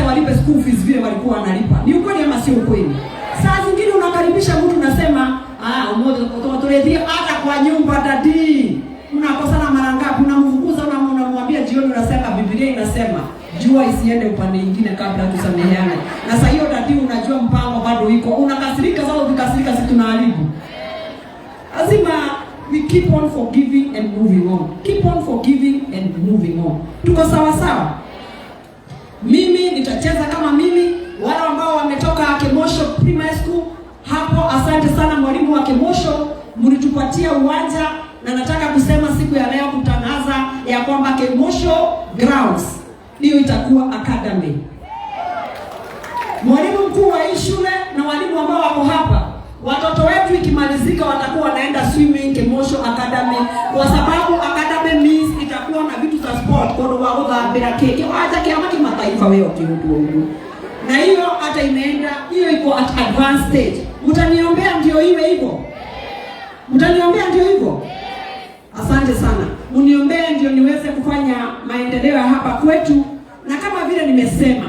Wacha walipe school fees vile walikuwa wanalipa. Ni ukweli ama sio ukweli? Saa zingine unakaribisha mtu, unasema, "Ah, umoja tuletie hata kwa nyumba, daddy." Mnakosana mara ngapi? Unamfukuza, unamwambia jioni, unasema, "Biblia inasema jua isiende upande ingine kabla tusameheane." Na saa hiyo, daddy, unajua mpango bado iko. Unakasirika sasa, ukikasirika si tunaharibu. Lazima we keep on forgiving and moving on. Keep on forgiving and moving on. Tuko sawa sawa? Mimi nitacheza kama mimi. Wale ambao wametoka Kemosho Primary School hapo, asante sana mwalimu wa Kemosho, mlitupatia uwanja, na nataka kusema siku ya leo, kutangaza ya kwamba Kemosho Grounds hiyo itakuwa academy. Mwalimu mkuu wa hii shule na walimu ambao wako hapa, watoto wetu ikimalizika watakuwa wanaenda swimming Kemosho Academy, kwa sababu academy means itakuwa na vitu za sport kondo wa guthambira kiki waja kiama kimataifa wewe kiundu ugu, na hiyo hata imeenda hiyo, iko at advanced stage. Mtaniombea ndio iwe hivyo, mtaniombea ndio hivyo. Asante sana, mniombee ndio niweze kufanya maendeleo ya hapa kwetu, na kama vile nimesema,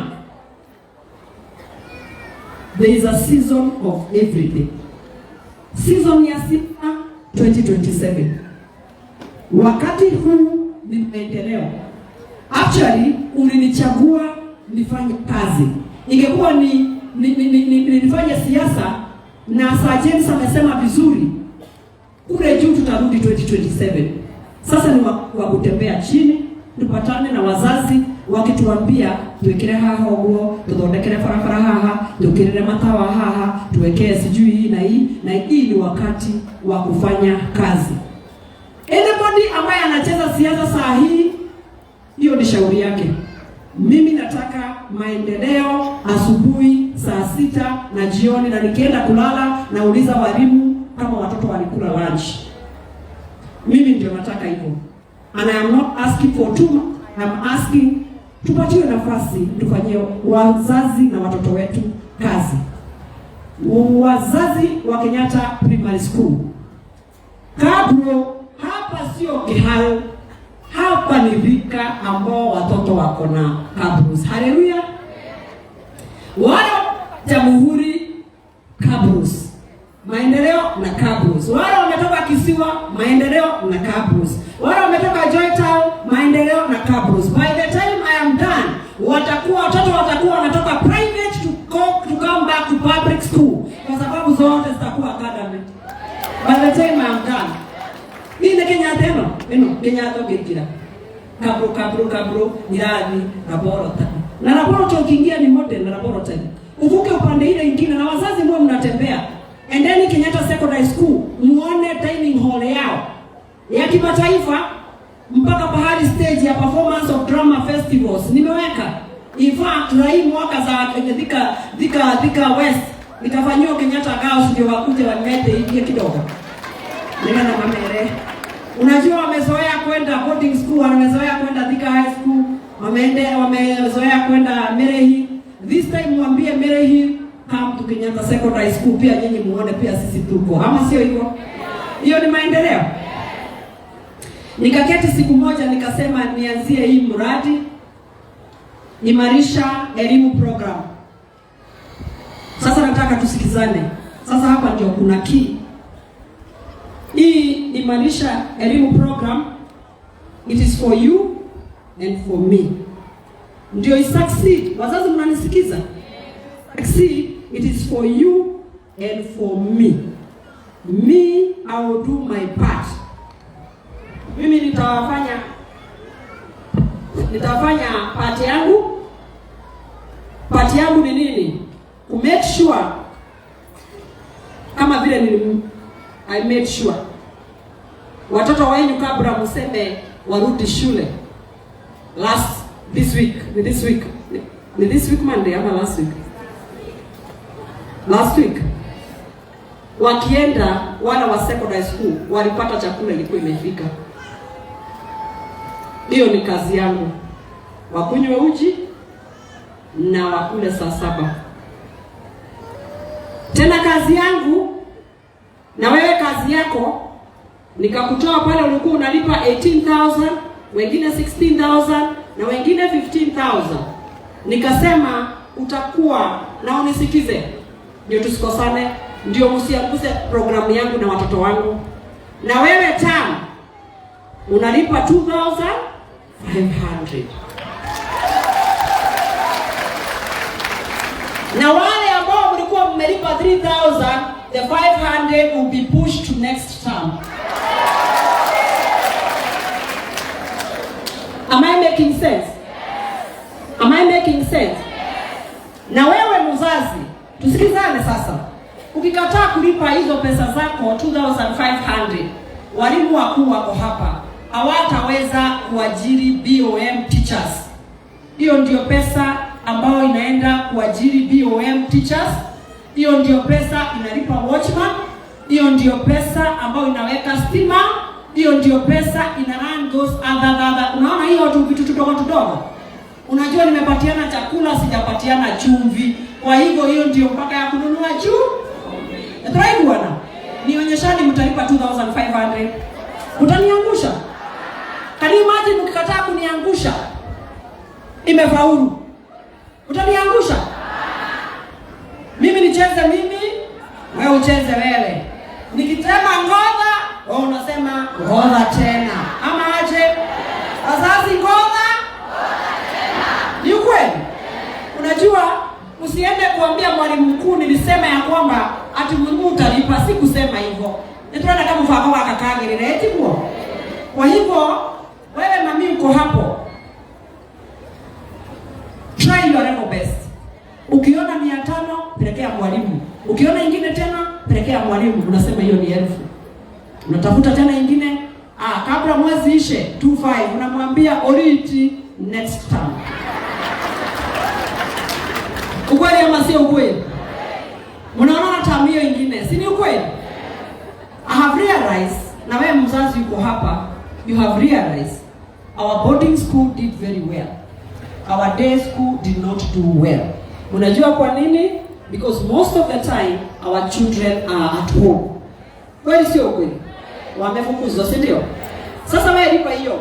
there is a season of everything. Season ya sita 2027. Wakati huu ni maendeleo. Actually ulinichagua nifanye kazi. Ingekuwa ni nifanye siasa, na Sir James amesema vizuri, kule juu tutarudi 2027. Sasa ni wa kutembea chini, tupatane na wazazi wakituambia twikire haha ũguo, tuthondekere barabara haha, tukirire matawa haha, tuwekee sijui hii na hii na hii. Ni wakati wa kufanya kazi. Anybody ambaye anacheza siasa saa hii, hiyo ni shauri yake. Mimi nataka maendeleo asubuhi saa 6 na jioni, na nikienda kulala nauliza walimu kama watoto walikula lunch. Mimi ndio nataka hivyo, and I am not asking for too much. I am asking tupatiwe nafasi tufanyie wazazi na watoto wetu kazi. Wazazi wa Kenyatta Primary School, Kabro hapa sio Kiharu, hapa ni Thika ambao watoto wako na cabros. Haleluya! Wale Jamhuri, cabros, maendeleo na cabros. Wale wametoka Kisiwa, maendeleo na cabros. Wale wametoka Joy Town, maendeleo na cabros. By the time I am done, watakuwa watoto watakuwa wanatoka private to go to come back to public school, kwa sababu zote zitakuwa academy. By the time I am done. Hii ni Kenyatta ĩno ĩno Kenyatta ũngĩingĩra cabro, cabro, cabro, irathi, laboratory, na laboratory ukiingia ni modern laboratory, uvuke upande ile ingine, na wazazi mwe mnatembea, endeni Kenyatta Secondary School muone dining hall yao ya kimataifa, mpaka pahali stage ya performance of drama festivals nimeweka. In fact, na hii mwaka za Thika West nikafanyiwa Kenyatta Girls ndio wakuje walete ingie kidogo nigana mamere. Unajua wamezoea kwenda boarding school, wamezoea kwenda Thika High School, wamezoea kwenda Maryhill. This time mwambie Maryhill, "Come to Kenyatta Secondary School, pia nyinyi muone pia sisi tuko." Ama sio hivyo? Hiyo ni maendeleo. Nikaketi siku moja nikasema nianzie hii mradi, Imarisha Elimu Program. Sasa nataka tusikizane. Sasa hapa ndio kuna key. Hii Imarisha Elimu Program, it is for you and for me. Ndio isucceed. Wazazi, mnanisikiza? Succeed, it is for you and for me. Me, I will do my part. Mimi nitafanya part yangu. Part yangu ni nini? Ku make sure kama vile I made sure watoto wenyu kabla mseme warudi shule last this week, ni this week, ni this week Monday ama last week, last week wakienda, wale wa secondary school walipata chakula ilikuwa imefika. Hiyo ni kazi yangu, wakunywe uji na wakule saa 7. Tena kazi yangu na wewe kazi yako, nikakutoa pale ulikuwa unalipa 18,000, wengine 16,000 na wengine 15,000. Nikasema utakuwa na, unisikize ndio tusikosane, ndio msianguse programu yangu na watoto wangu. Na wewe term unalipa 2500 na wale ambao mlikuwa mmelipa 3000, the 500 will be pushed to next term. Am I making sense? Am I making sense? Na wewe mzazi, tusikizane sasa. Ukikataa kulipa hizo pesa zako 2500, walimu wakuu wako hapa, hawataweza kuajiri BOM teachers. Hiyo ndio pesa ambayo inaenda kuajiri BOM teachers. Hiyo ndio pesa inalipa watchman. Hiyo ndio pesa ambayo inaweka stima. Hiyo ndio pesa ina run those other other. Unaona hiyo tu vitu tudogo tudogo. Unajua nimepatiana chakula, sijapatiana chumvi. Kwa hivyo hiyo ndio mpaka ya kununua juu. Try bwana. Nionyeshani mtalipa 2500. Utaniangusha? Can you imagine ukikataa kuniangusha? Imefaulu. Utaniangusha? Mimi nicheze mimi, wewe ucheze wewe. Nikisema ngodha, wewe unasema ngodha tena. Ama aje? Wazazi, ngodha? Ni ukweli? Unajua, usiende kuambia mwalimu mkuu nilisema ya kwamba ati Mungu utalipa. Si kusema hivyo. Nitwana kama mfako wa kakagirira eti kuo. Kwa hivyo wewe mami uko hapo, try your level best. Ukiona 500 pelekea mwalimu, ukiona ingine tena pelekea mwalimu, unasema hiyo ni 1000. Unatafuta tena ingine, kabla mwezi ishe 25 unamwambia oriti next term. Ukweli ama sio ukweli? Mnaona term hiyo ingine, si ni ukweli? I have realized, na wewe mzazi uko hapa, you have realized our boarding school did very well. Our day school did not do well. Unajua kwa nini? Because most of the time our children are at home. Kweli sio kweli? Wamefukuzwa, si ndio? Sasa wewe lipa hiyo.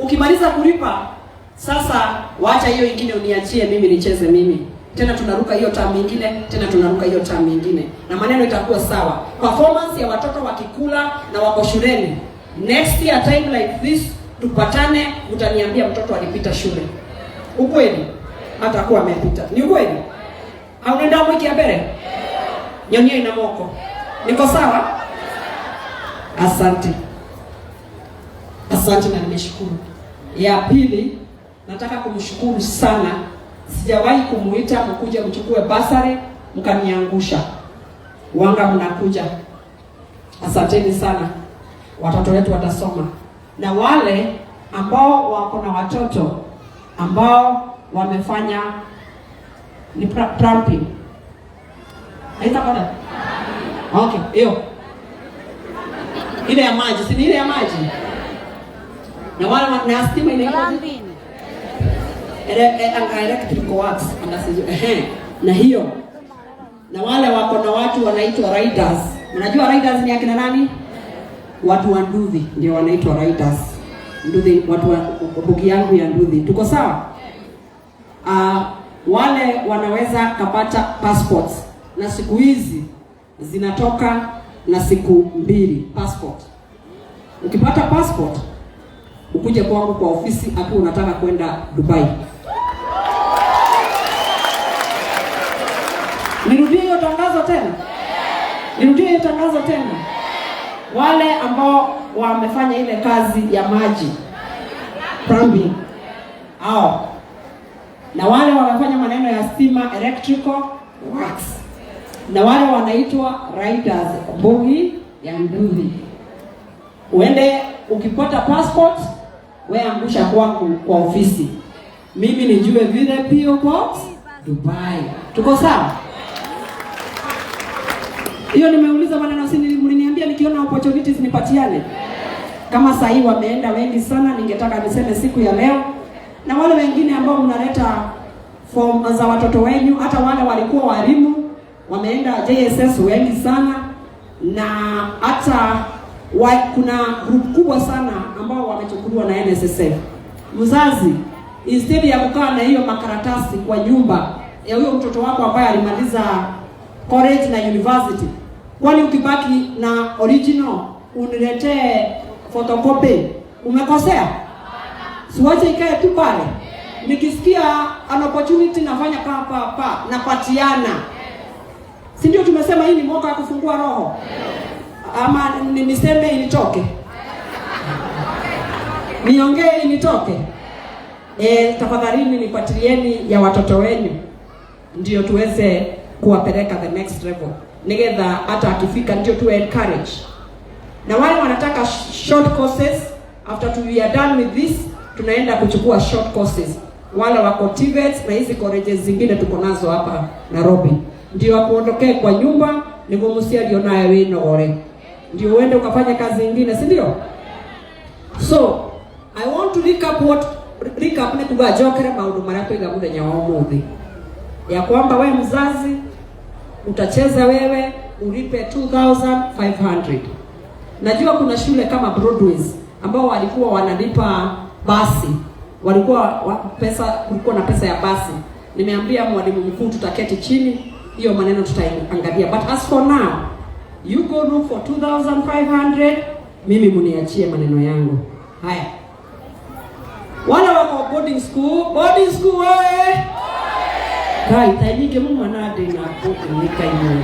Ukimaliza kulipa, sasa wacha hiyo ingine uniachie mimi nicheze mimi. Tena tunaruka hiyo term nyingine, tena tunaruka hiyo term nyingine. Na maneno itakuwa sawa. Performance ya watoto wakikula na wako shuleni. Next year time like this tupatane, utaniambia mtoto alipita shule. Ukweli? Atakuwa amepita. Ni ukweli? Au nenda mwiki mbele? Nyonyo ina moko. Niko sawa? Asante. Asante na nimeshukuru. Ya pili, nataka kumshukuru sana. Sijawahi kumuita mkuje mchukue basari mkaniangusha. Wanga mnakuja. Asanteni sana. Watoto wetu watasoma. Na wale ambao wako na watoto ambao wamefanya ni plumbing. Haita kwa? Okay, hiyo. Ile ya maji, si ni ile ya maji? Na wale na stima inaitwa electrical works, na hiyo. Na wale wako na watu wanaitwa riders. Unajua riders ni akina nani? Watu wa nduthi ndio wanaitwa riders. Nduthi, watu wa bugi yangu ya nduthi. Tuko sawa? Wale wanaweza kapata passports, na siku hizi zinatoka na siku 2 passport. Ukipata passport ukuje kwangu kwa ofisi hapo unataka kwenda Dubai. Nirudie hiyo tangazo tena? Nirudie hiyo tangazo tena? Wale ambao wamefanya ile kazi ya maji plumbing, hao, na wale wamefanya maneno ya stima electrical works, na wale wanaitwa riders bogi ya nduthi. Uende ukipata passport, we angusha kwangu kwa ofisi, mimi nijue vile PO Box Dubai. Tuko sawa? Hiyo nimeuliza maneno, si mliniambia nikiona opportunities nipatiane. Kama sasa hivi wameenda wengi sana, ningetaka niseme siku ya leo. Na wale wengine ambao mnaleta form za watoto wenu, hata wale walikuwa walimu wameenda JSS wengi sana, na hata kuna group kubwa sana ambao wamechukuliwa na NSSF. Mzazi, Instead ya kukaa na hiyo makaratasi kwa nyumba ya huyo mtoto wako ambaye alimaliza college na university, kwani ukibaki na original uniletee photocopy, umekosea? Siwache ikae tu pale. Nikisikia an opportunity nafanya pa pa pa, napatiana. Si ndio tumesema hii ni mwaka wa kufungua roho? Ama niseme initoke? Niongee initoke? Tafadhalini nipatilieni ya watoto wenu ndio tuweze kuwapeleka the next level, nigetha hata akifika ndio tuwe encourage. Na wale wanataka short courses, after we are done with this, tunaenda kuchukua short courses. Wale wako TVET na hizi colleges zingine tuko nazo hapa Nairobi, ndio wakuondokee kwa nyumba niguo muciari onawe winogore, ndio uende ukafanya kazi ingine, si ndio? So I want to recap what recap nĩ kuga njokere maũndũ marĩa twaiga mũthenya wa ũmũthĩ, ya kwamba we mzazi utacheza wewe ulipe 2500. Najua kuna shule kama Broadways ambao walikuwa wanalipa basi, walikuwa pesa, kulikuwa na pesa ya basi. Nimeambia mwalimu mkuu tutaketi chini, hiyo maneno tutaiangalia, but as for now you go look for 2500, mimi muniachie maneno yangu haya. Wale wako boarding school, boarding school oye! Kai tainige mu mwana na nikaimwe.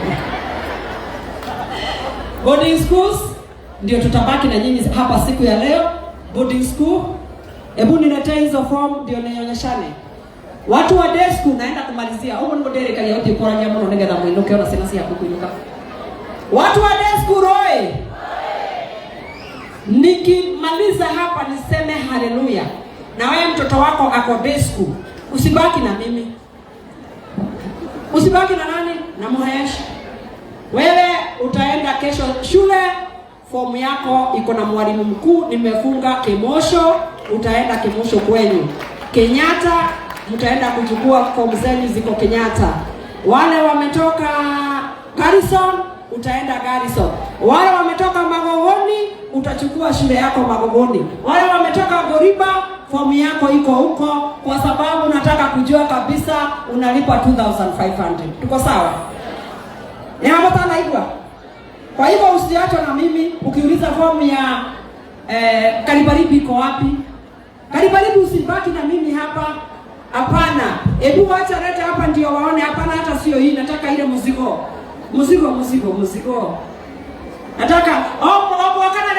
Boarding schools ndio tutabaki na nyinyi hapa siku ya leo. Boarding school, hebu niletee hizo form ndio nionyeshane. Watu wa day school naenda kumalizia. Huko ni modere kali yote ikoragia muno nigetha mwinuke ona ciana ciaku kuinuka. Watu wa day school oye! Nikimaliza hapa niseme haleluya. Na wewe mtoto wako ako day school, usibaki na mimi, usibaki na nani? Na Muhesh. Wewe utaenda kesho shule, fomu yako iko na mwalimu mkuu, nimefunga Kimosho, utaenda Kimosho kwenyu. Kenyatta mtaenda kuchukua fomu zenu ziko Kenyatta. Wale wametoka Garrison utaenda Garrison. Wale wametoka Magogoni utachukua shule yako Magogoni. Wale wametoka Goriba fomu yako iko huko, kwa sababu nataka kujua kabisa unalipa 2500. Tuko sawa? Ni hapo naigwa. Kwa hivyo usiachwe na mimi ukiuliza fomu ya Karibaribi iko wapi? Karibaribi usibaki na mimi hapa. Hapana. Hebu wacha leta hapa ndio waone. Hapana, hata sio hii, nataka ile mzigo. Mzigo, mzigo, mzigo. Nataka wakana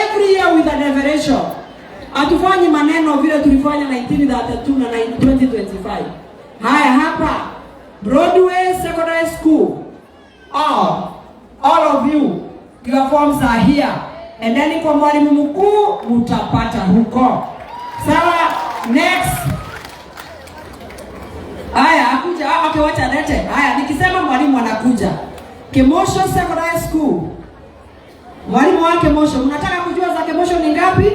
every year with a revelation. Hatufanyi maneno vile tulifanya 1932 na 2025. Haya hapa Broadway Secondary School. All of you, your forms are here. And then kwa mwalimu mkuu mutapata huko. Sawa, next. Haya, akuja, okay, wacha lete. Haya, nikisema mwalimu anakuja. Kimosho Secondary School. Mwalimu wa Kimosho, mnataka kujua za Kimosho ni ngapi?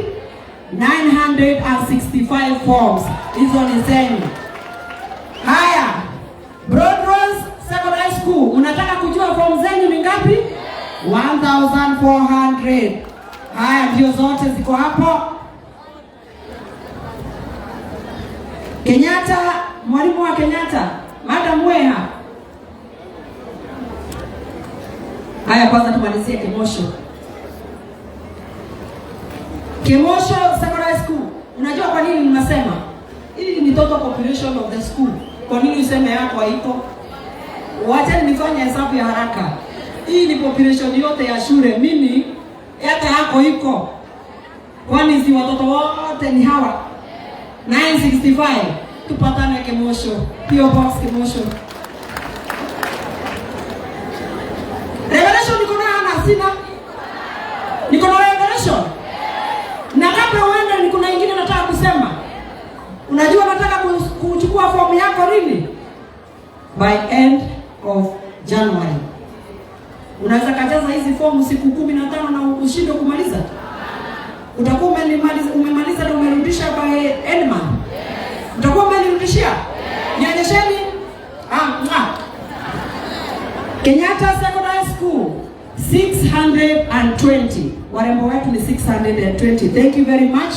965 forms. Hizo ni zenu. Haya, Broadrose Secondary School, unataka kujua form zenu ni ngapi? 1400. Haya, ndio zote ziko hapo. Kenyatta, mwalimu wa Kenyatta, Madam Weha. Haya, kwanza tumalizie Kimosho. Kimosho Secondary School. Unajua kwa nini ninasema? Hili ni total population of the school. Kwa nini useme yako haiko? Wacha nifanye hesabu ya haraka. Hii ni population yote ya shule. Mimi hata yako iko. Kwani si watoto wote ni hawa? 965. Tupatane Kimosho. PO Box Kimosho. Revelation niko nayo na sina? Niko na revelation. Na kabla uende niko na ingine nataka kusema. Unajua nataka kuchukua fomu yako lini? By end of January. Unaweza kajaza hizi fomu siku 15 na ushindwe kumaliza? Utakuwa umemaliza na umerudisha by end month? Yes. Utakuwa umenirudishia? Yes. Nionyesheni. Kenyatta Secondary School 620. Warembo wetu ni 620. Thank you very much.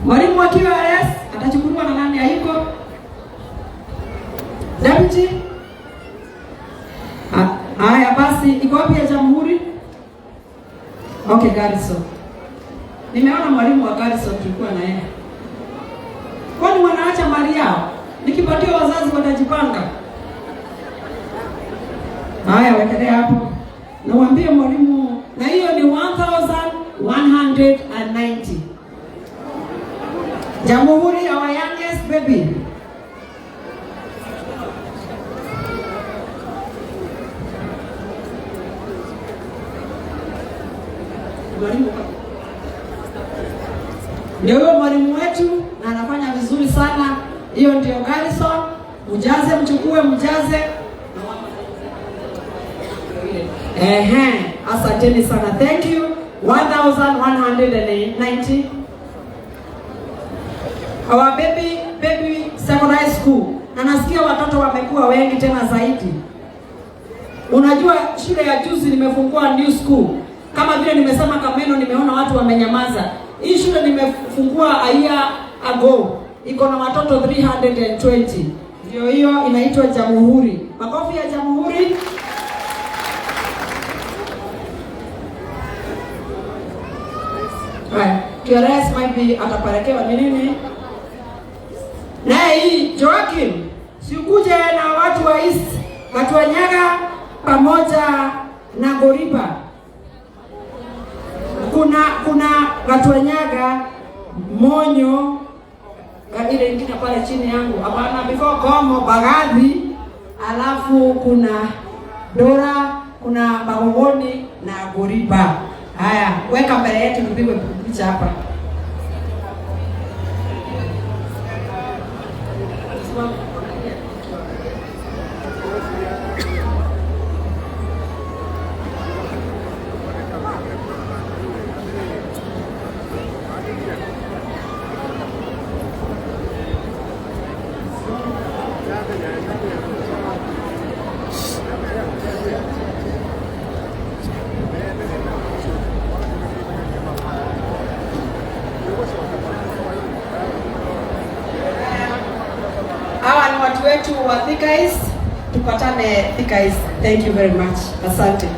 Mwalimu 1,190. Haya basi, iko wapi ya Jamhuri? Okay, Garrison. Nimeona mwalimu wa Garrison tulikuwa na yeye. Kwani wanaacha mali yao? Nikipatia wazazi watajipanga. Haya, wekelea hapo. Nawaambie mwalimu, na hiyo ni 1,190. Jamhuri, our youngest baby. Mwalimu ndio huyo mwalimu wetu na anafanya vizuri sana. Hiyo ndio Garrison. Mjaze, mchukue, mjaze. Ehe, asanteni sana. Thank you. 1190. Our baby secondary school. Na nasikia watoto wamekuwa wengi tena zaidi. Unajua shule ya juzi nimefungua new school. Kama vile nimesema Kameno, nimeona watu wamenyamaza. Hii shule nimefungua a year ago. Iko na watoto 320. Ndio hiyo inaitwa Jamhuri. Makofi ya Jamhuri. Haya, TRS maybe atapelekewa ni nini? Naye hii Joakim, sikuje na watu wa East Katuanyaga pamoja na Goriba. Kuna Katuanyaga, Monyo, ile ingine pale chini yangu. Hapana, before Komo, Bagadhi, alafu kuna Dora, kuna Magogoni na Goriba. Haya, weka mbele yetu tupigwe picha hapa. Hawa ni watu wetu wa Thika East. Tupatane Thika East. Thank you very much. Asante.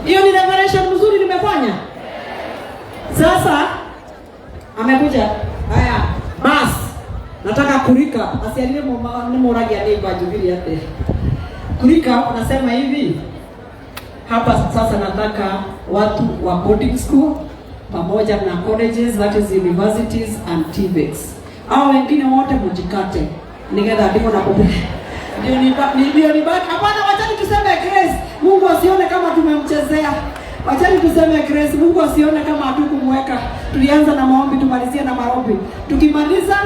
Hiyo ni revelation mzuri nimefanya. Sasa amekuja. Haya, bas. Nataka kurika. Asialile ni moragia ni bajubiri yate. Kurika unasema hivi. Hapa sasa nataka watu wa boarding school pamoja na colleges, that is universities and TVETs. Hao wengine wote mjikate. Nigetha ndiko na kupe. Ndio ni baki. Hapana, wachani tuseme grace. Mungu asione kama tumemchezea. Wachani tuseme grace. Mungu asione kama hatukumweka. Tulianza na maombi, tumalizie na maombi. Tukimaliza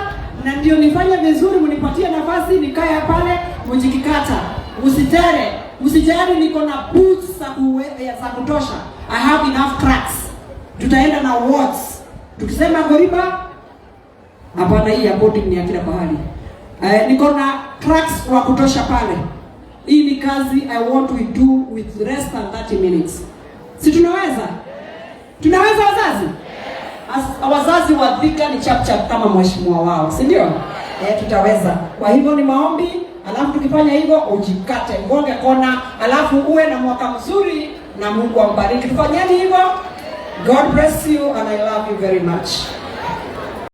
na ndio nifanye vizuri, mnipatie nafasi nikae pale, mjikikata. Msitere. Msijali, niko na boots za kutosha. I have enough cracks. Tutaenda na wards. Tukisema Goriba, hapana, hii ya boarding ni ya kila pahali. Niko na cracks wa kutosha pale. Hii ni kazi I want to do with less than 30 minutes. Si tunaweza? Tunaweza wazazi? Wazazi wa Thika ni chap chap kama mheshimiwa wao, si ndio? Tutaweza. Kwa hivyo ni maombi, alafu tukifanya hivyo ujikate, ugonge kona, alafu uwe na mwaka mzuri na Mungu ambariki. Tufanyeni hivyo. God bless you and I love you very much.